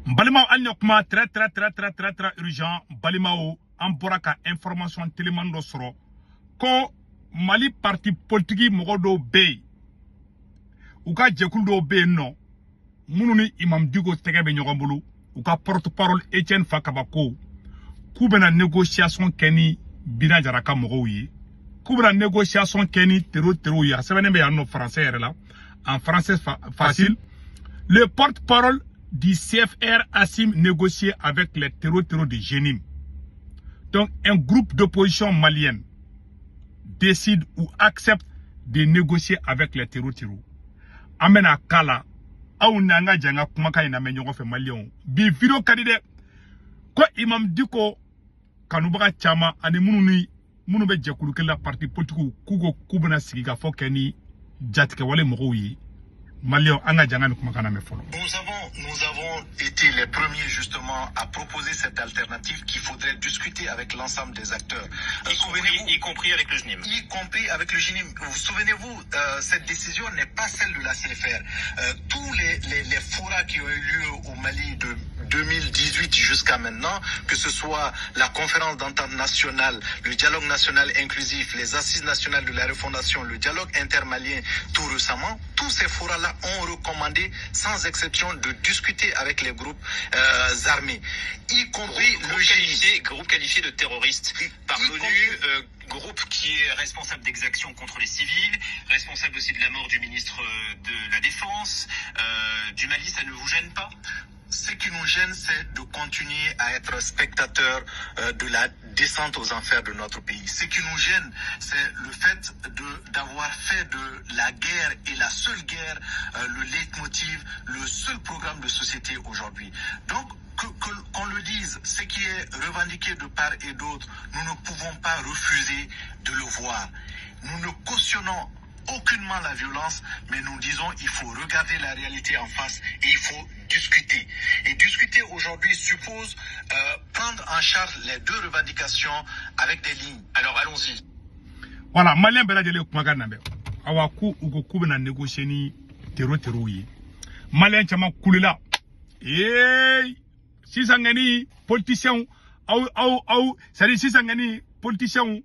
N balimaw, hali ni kuma très très très très très très urgent. N balimaw, an bɔra ka information teliman dɔ sɔrɔ ko Mali parti politique mɔgɔ dɔw bɛ yen, u ka jɛkulu dɔw bɛ yen nɔ minnu ni Imam Dicko tɛgɛ bɛ ɲɔgɔn bolo, u ka porte parole Etienne Fakaba ko k'u bɛna négociation kɛ ni Bina Jara ka mɔgɔw ye, k'u bɛna négociation kɛ ni terro terro ye. A sɛbɛnnen bɛ yan nɔ français yɛrɛ la, en français facile: le porte-parole du CFR Assim négocier avec les terro terro de JNIM. Donc un groupe d'opposition malienne décide ou accepte de négocier avec les terro terro. An bɛna k'a la, aw n'an ka jɛ an ka kumakan in lamɛn ɲɔgɔn fɛ. Maliyɛnw, bi vidéo ka di dɛ, ko Imam Dicko kanubaga caman ani minnu ni minnu bɛ jɛkulu kelen la, parti politique, k'u ko k'u bɛna sigi ka fɔ kɛ ni jatigɛwale mɔgɔw ye. Maliyɛnw, an ka jɛ an ka nin kumakan lamɛn fɔlɔ. Nous avons été les premiers justement à proposer cette alternative qu'il faudrait discuter avec l'ensemble des acteurs. Y compris, y compris avec le JNIM. Y compris avec le JNIM. Vous souvenez-vous, cette décision n'est pas celle de la CFR. Tous les forats qui ont eu lieu au Mali de 2018 jusqu'à maintenant, que ce soit la conférence d'entente nationale, le dialogue national inclusif, les assises nationales de la refondation, le dialogue intermalien tout récemment, tous ces forats-là ont recommandé sans exception de discuter avec les groupes armés, y compris groupe, le qualifié, groupe qualifié de terroriste par y l'ONU, groupe qui est responsable d'exactions contre les civils, responsable aussi de la mort du ministre de la Défense du Mali, ça ne vous gêne pas? Ce qui nous gêne, c'est de continuer à être spectateurs de la descente aux enfers de notre pays. Ce qui nous gêne, c'est le fait d'avoir fait de la guerre et la seule guerre le leitmotiv, le seul programme de société aujourd'hui. Donc, qu'on le dise, ce qui est revendiqué de part et d'autre, nous ne pouvons pas refuser de le voir. Nous ne cautionnons aucunement la violence, mais nous disons il faut regarder la réalité en face et il faut discuter. Et discuter aujourd'hui suppose prendre en charge les deux revendications avec des lignes. Alors allons-y. Voilà, maliyɛn bɛɛ lajɛlen ye kumakan lamɛn. Awa, k'u u ko k'u bɛna négocier ni terro terrow ye. Maliyɛn caman kulela. Ee, sisan kɔni politiciens, aw aw aw, c'est à dire sisan kɔni politiciens,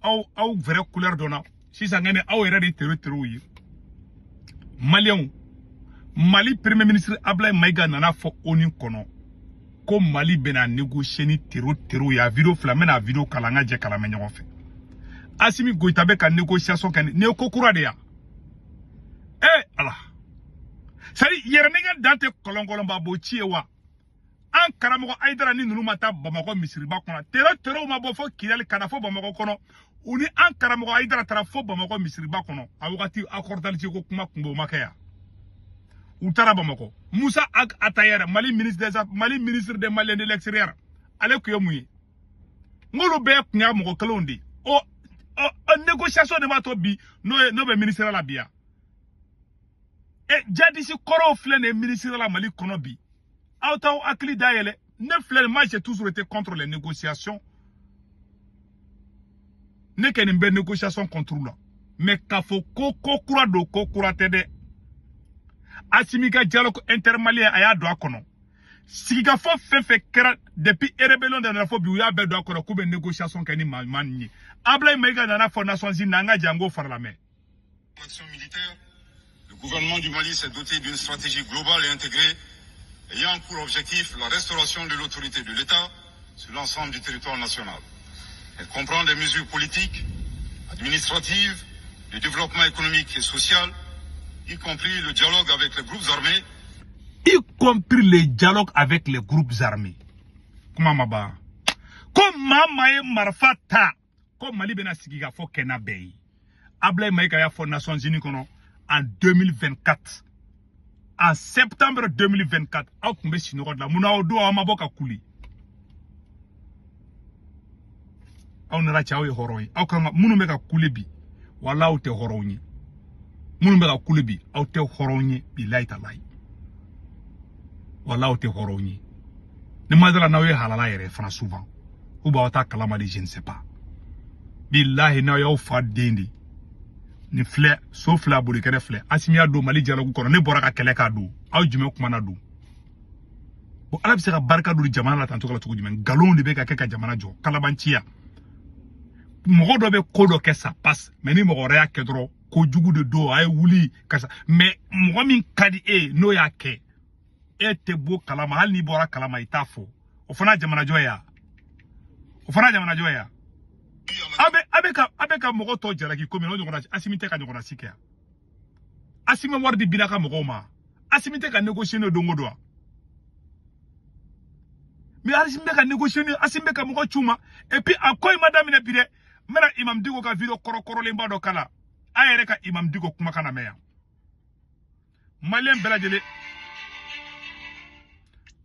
aw aw vrai couleur dɔnna. Sisan kɔni aw yɛrɛ de ye terro terrow ye. Maliyɛnw, Mali premier ministre Ablaye Maïga nana fɔ ONU kɔnɔ ko Mali bɛna négocier ni terro terrow ye. A vidéo fila, n bɛna a vidéo kalan, an ka jɛ k'a lamɛn ɲɔgɔn fɛ. Assimi Goïta bɛ ka négociation kɛ nin ye ko kura de ya. Eh Ala, c'est à dire yɛrɛ nɛgɛ dan tɛ kɔlɔnkɔlɔnba b'o ci ye wa. An karamɔgɔ Ayidara ni ninnu ma taa Bamakɔ misiriba kɔnɔ, terro terrow ma bɔ fo Kidali ka na fo Bamakɔ kɔnɔ. U ni an karamɔgɔ Ayidara taara fo Bamakɔ misiriba kɔnɔ. A wagati accord d'Alger ko kuma kun bɛ, o ma kɛ yan. U taara Bamakɔ. Moussa Ag Attaher, Mali ministre des Mali ministre des Maliens de l'extérieur, ale kun ye mun ye? N k'olu bɛɛ kun y'a mɔgɔ kelenw de ye. O o négociation de b'a to bi n'o ye n'o bɛ ministère la bi yan. E djihadiste kɔrɔw filɛ nin ye ministère la Mali kɔnɔ bi. Aw t'aw hakili dayɛlɛ. Ne filɛ nin, moi j'ai toujours été contre les négociations. Ne kɛ nin bɛ négociation contre la, mais k'a fɔ ko ko kura don, ko kura tɛ dɛ. Assimi ka dialogue intermalien, a y'a don a kɔnɔ. Sigikafɔ fɛn fɛn kɛra depuis rébellion de nana fɔ bi, u y'a bɛɛ don a kɔnɔ k'u bɛ négociation kɛ ni maa maa nin ye. Ablaye Maïga nana fɔ Nations Unies na, an ka jango fara lamɛn. Action militaire, le gouvernement du Mali s'est doté d'une stratégie globale et intégrée ayant pour objectif la restauration de l'autorité de l'État sur l'ensemble du territoire national. Elle comprend des mesures politiques, administratives, de développement économique et social, y compris le dialogue avec les groupes armés. Y compris le dialogue avec les groupes armés. Kuma ma ban ko maa maa ye marifa ta ko Mali bɛna sigi ka fɔ kɛ n'a bɛɛ ye. Ablaye Maïga y'a fɔ Nations Unies kɔnɔ en 2024, en septembre 2024. Aw tun bɛ sunɔgɔ de la munna? Aw don aw ma bɔ ka kuli. Aw nana cɛ, aw ye hɔrɔn ye. Aw kan ka minnu bɛ ka kule bi, wala aw tɛ hɔrɔnw ye. Minnu bɛ ka kule bi, aw tɛ hɔrɔnw ye, bilayi talayi, wala aw tɛ hɔrɔnw ye. Ni ma dala n'aw ye halala yɛrɛ fana souvent ou b'aw ta kalama de, je ne sais pas. Bilahi, n'aw y'aw fa den de nin filɛ, so filɛ, a bolikɛnɛ filɛ. Asimi y'a don Mali dialogue kɔnɔ, ne bɔra ka kɛlɛ k'a don. Aw jumɛn kumana don? Bon, ala bɛ se ka barika don jamana la tan cogo la cogo jumɛn? Nkalon de bɛ ka kɛ ka jamana jɔ, kalabanciya. Mɔgɔ dɔ bɛ ko dɔ kɛ, ça passe, mais ni mɔgɔ wɛrɛ y'a kɛ dɔrɔn, kojugu de don, a ye wuli karisa. Mais mɔgɔ min ka di e ye, n'o y'a kɛ, e tɛ bɔ kalama. Hali n'i bɔra kalama, i t'a fɔ. O fana jamanajɔ ye wa? O fana jamanajɔ ye wa? A bɛ ka mɔgɔ tɔ jalaki komi o ɲɔgɔnna Asimi tɛ ka ɲɔgɔnna si kɛ yan. Asimi wari di Bina ka mɔgɔw ma. Asimi tɛ ka négocier n'o don o don wa? Mais Asimi bɛ ka négocier ni Asimi bɛ ka mɔgɔ c'u ma. Et puis a ko in ma daminɛ bi dɛ. N bɛna Imam Dicko ka vidéo kɔrɔkɔrɔlenba dɔ kala. A yɛrɛ ka Imam Dicko kumakan lamɛn yan. Maliyɛn bɛɛ lajɛlen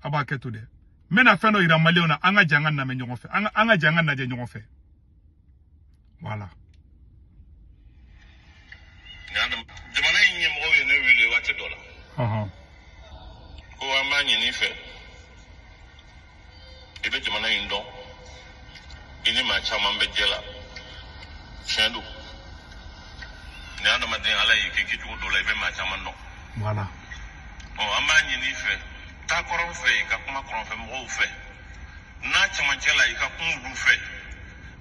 a b'a kɛ to dɛ. N bɛna fɛn dɔ yira maliyɛnw na, an ka jɛ an ka lamɛn ɲɔgɔn fɛ. An ka jɛ an ka lajɛ ɲɔgɔn fɛ. Voilà. Jamana in ɲɛmɔgɔw ye ne wele waati dɔ la. Ko an b'a ɲini i fɛ. I bɛ jamana in dɔn. I ni maa caman bɛ jɛ la. Tiɲɛ don. Ni adamaden Ala y'i kɛ kɛcogo dɔ la, i bɛ maa caman dɔn. Voilà. Ɔ, an b'a ɲini i fɛ. Taa kɔrɔn fɛ, i ka kuma kɔrɔnfɛ mɔgɔw fɛ. N'a cɛmancɛ la, i ka kuma olu fɛ.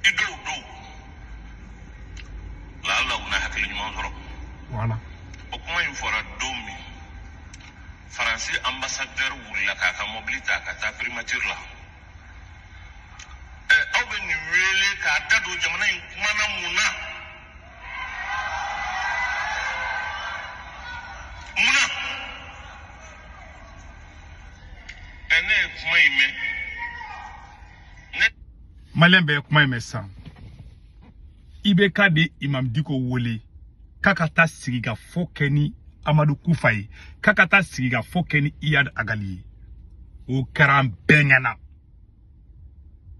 I dɔw don. Laala u na hakili ɲuman sɔrɔ. Voilà. O kuma in fɔra don min, Faransi ambassadeur wulila k'a ka mobili ta ka taa primature la. Ɛ, aw bɛ nin wele k'a da don jamana in kuma na mun na? Mun na? Ɛ, ne ye kuma in mɛn. Ne Maliyɛn bɛɛ ye kuma in mɛn sisan. IBK de Imam Dicko wele k'a ka taa sigi ka fɔ kɛ ni Amadu Kufa ye, k'a ka taa sigi ka fɔ kɛ ni Iyad Agali ye. O kɛra an bɛɛ ɲɛna.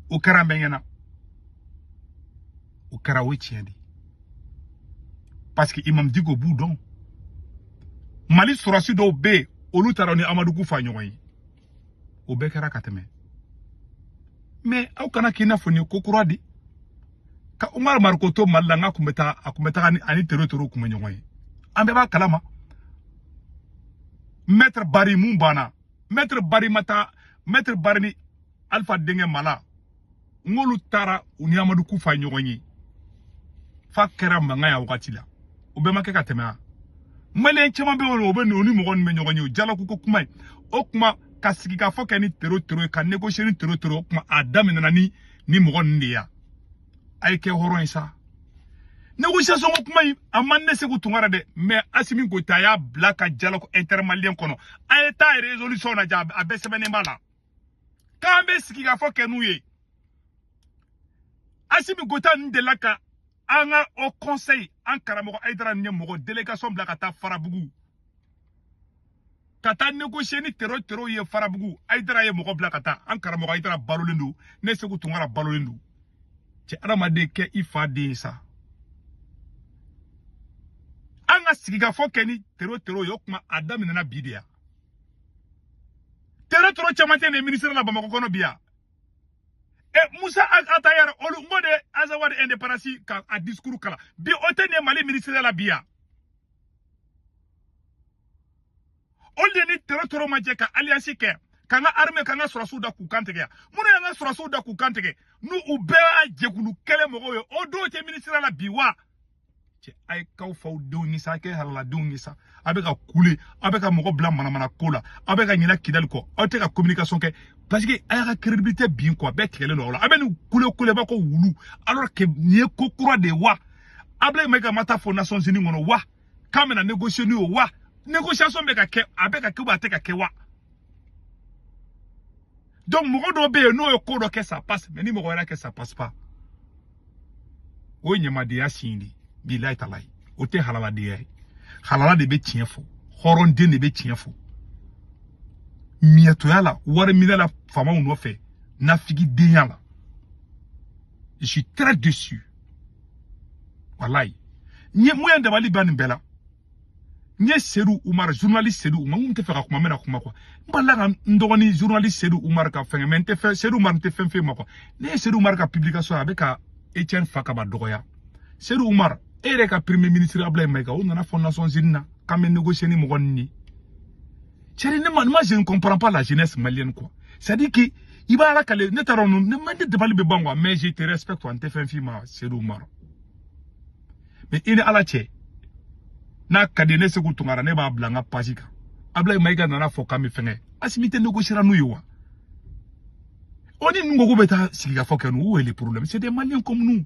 O kɛra an bɛɛ ɲɛna. O kɛra, o ye tiɲɛ de ye. Parce que Imam Dicko b'u dɔn. Mali sɔrɔsi dɔw bɛ yen, olu taara ni Amadu Kufa ɲɔgɔn ye. O bɛɛ kɛra ka tɛmɛ. Mais aw kana k'i n'a fɔ nin ye ko kura de. Ka Umar Mariko to Mali la, n k'a kun bɛ taa, a kun bɛ taga ni ani tero tero kun bɛ ɲɔgɔn ye. An bɛɛ b'a kalama. Maître Bari mun banna. Maître Bari ma taa, Maître Bari ni Alpha denkɛ Mala. N k'olu taara u ni Amadu Kufa ɲɔgɔn ye. F'a kɛra mankan ye a wagati la. O bɛɛ ma kɛ ka tɛmɛ wa? Maliyɛn caman bɛ yen, o bɛ o ni mɔgɔ ninnu bɛ ɲɔgɔn ye, o jalaku ko kuma ye. O kuma ka sigi ka fɔ kɛ ni tero tero ye, ka négocier ni tero tero, o kuma a daminɛna ni mɔgɔ ninnu de ye. A ye kɛ hɔrɔn ye sa. Négociation ko kuma in a man ne Segu Tunkara dɛ, mais Asimi Goïta y'a bila ka dialogue intermalien kɔnɔ. A ye taa résolution lajɛ, a bɛɛ sɛbɛnnen b'a la. K'an bɛ sigi ka fɔ kɛ n'u ye. Asimi Goïta ninnu delila ka an ka au conseil, an karamɔgɔ Hayidara ninnu ye mɔgɔ délégation bila ka taa Farabugu. Ka taa négocier ni tero tero ye Farabugu. Hayidara ye mɔgɔ bila ka taa, an karamɔgɔ Hayidara balolen don, ne Segu Tunkara balolen don. Cɛ adamaden kɛ i fa den ye sa. An ka sigikafɔ kɛ ni tero tero ye, o kuma a daminɛna bi de ya. Tero tero caman tɛ nin ministère la Bamakɔ kɔnɔ bi ya. E Musa Atayara olu n ko de Azawad indépendance ka a discours kalan bi, o tɛ nin ye Mali ministère la bi ya. Olu de ni tero tero ma jɛ ka alliance kɛ, k'an ka armée, k'an ka sɔrɔsiw da k'u kan tigɛ yan. Minnu y'an ka sɔrɔsiw da k'u kan tigɛ, n'u u bɛɛ y'a jɛkulu kɛlɛ mɔgɔw ye, o dɔw tɛ ministère la bi wa? Cɛ a ye k'aw faw denw ye sa, a kɛ halaladenw ye sa. A bɛ ka kule, a bɛ ka mɔgɔ bila manamana ko la, a bɛ ka ɲinɛ Kidali kɔ, aw tɛ ka communication kɛ parce que a y'a ka crédibilité bin quoi, bɛɛ tigɛlen don aw la. A bɛ nin kule kuleba ko wulu, alors que nin ye ko kura de ye wa. Ablaye Maïga ma taa fɔ Nations Unies kɔnɔ wa, k'an bɛna négocier n'u ye wa. Négociation bɛ ka kɛ, a bɛ ka kɛ ou a tɛ ka kɛ wa. Donc mɔgɔ dɔw bɛ yen n'o ye ko dɔ kɛ ça passe, mais ni mɔgɔ wɛrɛ kɛ ça passe pas. O ye ɲamadenya signe de ye, bilayi talayi. O tɛ halaladenya ye. Halala de bɛ tiɲɛ fɔ, hɔrɔnden de bɛ tiɲɛ fɔ. Miɲɛtoya la, wari minɛ la faamaw nɔfɛ, nafigidenya la. Je suis très déçu. Walayi. N ye mun ye dabali ban nin bɛɛ la. N ye Seydou Umar, journaliste Seydou Umar, n tɛ fɛ ka kuma, n bɛna kuma quoi. N balila ka n dɔgɔnin journaliste Seydou Umar ka fɛngɛ, mais n tɛ fɛn, Seydou Umar n tɛ fɛn f'e ma quoi. Ne ye Seydou Umar ka publication a bɛ ka Etienne Fakaba dɔgɔya. Seydou Umar, e yɛrɛ ka premier ministre Ablaye Maïga, o nana fɔ Nations Unies na k'an bɛ négocier ni mɔgɔ ninnu ye. Chérie, moi je ne comprends pas la jeunesse malienne quoi. C'est-à-dire que i b'a la kale ne taara ne man ne dabali bɛ ban quoi, mais je te respecte quoi, n tɛ fɛn f'i ma Seydou Umaru. Mais i ni Ala cɛ, n'a ka di ne Sekou Tounkara, ne b'a bila n ka page kan. Ablaye Maïga nana fɔ k'an bɛ fɛngɛ. Assimi tɛ négocier n'u ye wa? O ni ninnu ko k'u bɛ taa sigikafɔ kɛ, où est le problème? C'est des Maliens comme nous.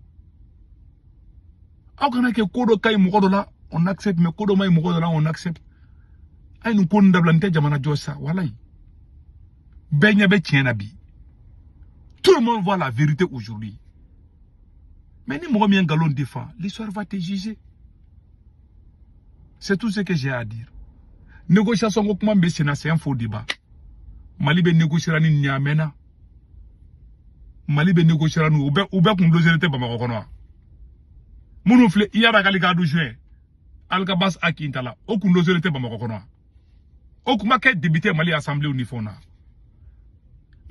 Aw kana kɛ ko dɔ ka ɲi mɔgɔ dɔ la, on accepte, mais ko dɔ ma ɲi mɔgɔ dɔ la, on accepte. A ye nin ko nin dabila, nin tɛ jamana jɔ sa, walayi. Bɛɛ ɲɛ bɛ tiɲɛ na bi. Tout le monde voit la vérité aujourd'hui. Mais ni mɔgɔ min ye nkalon défend, l'histoire va te juger. C'est tout ce que j'ai à dire. Négociation ko kuma min bɛ sen na, c'est un faux débat. Mali bɛ négocier ni nin ye a mɛnna. Mali bɛ négocier n'u u bɛɛ kun logelen tɛ Bamakɔ kɔnɔ wa? Minnu filɛ Iyad Ag Ghali ka adjoint Alghabass Ag Intalla, o kun logelen tɛ Bamakɔ kɔnɔ wa? O kun ma kɛ député Mali assemblée ni fɛnw na.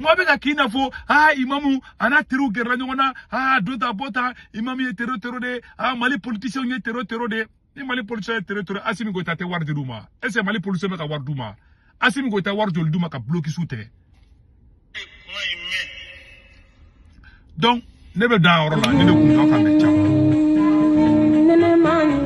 Mɔgɔ bɛ ka k'i n'a fɔ aa imamu a n'a teriw gɛrɛla ɲɔgɔn na, aa don ta bɔ ta, imamu ye terro terro de ye, aa Mali politiciens ye terro terro de ye. Ni Mali politicien ye terro terro, Assimi Goïta tɛ wari di u ma? Est ce que Mali politicien bɛ ka wari d'u ma? Assimi Goïta wari joli d'u ma ka blocus tigɛ? Kuma in mɛn. Donc ne bɛ dan yɔrɔ la, ne kun kan bɛn ciao. Nene mani.